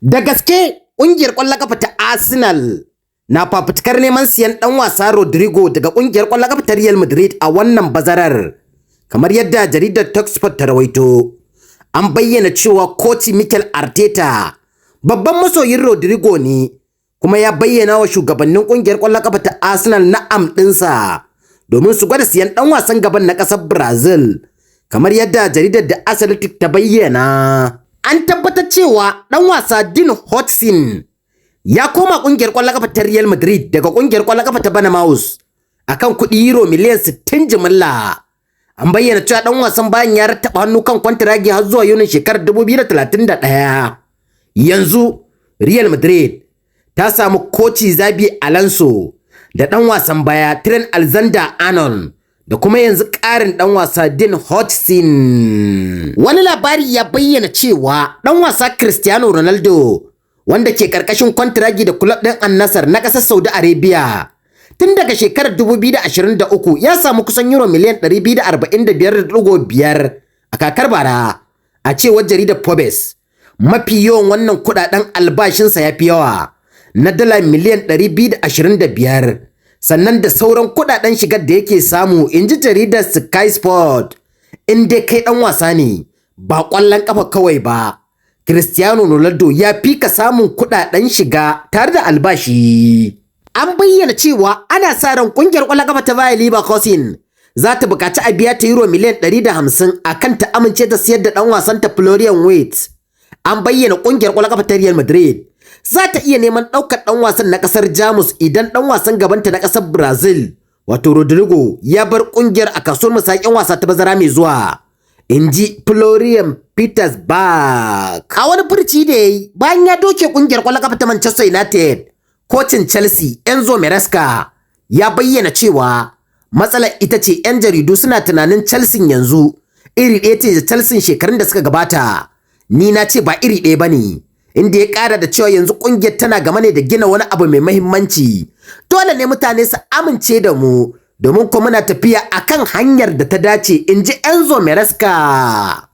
Da gaske ƙungiyar ƙwallon ƙafa ta Arsenal na fafutukar neman siyan ɗan wasa Rodrygo daga ƙungiyar ƙwallon ƙafa ta Real Madrid a wannan bazarar, kamar yadda jaridar Talksport ta rawaito. An bayyana cewa koci Mikel Arteta babban masoyin Rodrygo ne, kuma ya bayyana wa shugabannin ƙungiyar ƙwallon ƙafa ta Arsenal na'am ɗinsa domin su gwada siyan ɗan wasan gaban na ƙasar Brazil, kamar yadda jaridar The Athletic ta bayyana. An tabbatar cewa ɗan wasa Dean Huijsen ya koma ƙungiyar ƙwallon ƙafa ta Real Madrid daga ƙungiyar ƙwallon ƙafa ta Bournemouth akan kuɗi euro miliyan 60 jimilla. An bayyana cewa ɗan wasan bayan ya rattaba hannu kan kwantiragi har zuwa Yunin shekarar 2031. Yanzu Real Madrid ta samu koci Xabi Alonso da ɗan wasan baya Trent Alexander-Arnold da kuma yanzu ƙarin ɗan wasa Dean Huijsen. Wani labari ya bayyana cewa ɗan wasa Cristiano Ronaldo, wanda ke ƙarƙashin kwantiragi da kulob ɗin Al-Nassr na ƙasar Saudi Arabia tun daga shekarar 2023, ya samu kusan euro miliyan 245.5 a kakar bara, a cewar jaridar Forbes. Mafi yawan wannan kuɗaɗen albashinsa ya fi yawa na dala miliyan 225, sannan da sauran kuɗaɗen shigar da yake samu, in ji jaridar Sky Sport. In dai kai ɗan wasa ne, ba ƙwallon ƙafa kawai ba, Cristiano Ronaldo ya fi ka samun kuɗaɗen shiga tare da albashi. An bayyana cewa ana sa ran ƙungiyar ƙwallon ƙafa ta Bayer Leverkusen za ta buƙaci a biya ta euro miliyan 150 a kan ta amince ta siyar da ɗan wasan ta Florian Wirtz. An bayyana ƙungiyar ƙwallon ƙafa ta Real Madrid za ta iya neman ɗaukar ɗan wasan na ƙasar Jamus idan ɗan wasan gabanta na ƙasar Brazil, wato Rodrygo, ya bar ƙungiyar a kasuwar musayan wasa ta bazara mai zuwa, in ji Florian Plettenberg. A wani furci da ya yi bayan ya doke ƙungiyar ƙwallon ƙafa ta Manchester United, kocin Chelsea Enzo Maresca ya bayyana cewa matsalar ita ce 'yan jaridu suna tunanin Chelsea yanzu iri ɗaya ce da Chelsea shekarun da suka gabata. Ni na ce ba iri ɗaya ba ne. Inda ya ƙara da cewa yanzu ƙungiyar tana game ne da gina wani abu mai mahimmanci. Dole ne mutane su amince da mu domin kuma muna tafiya akan hanyar da ta dace, in ji Enzo Maresca.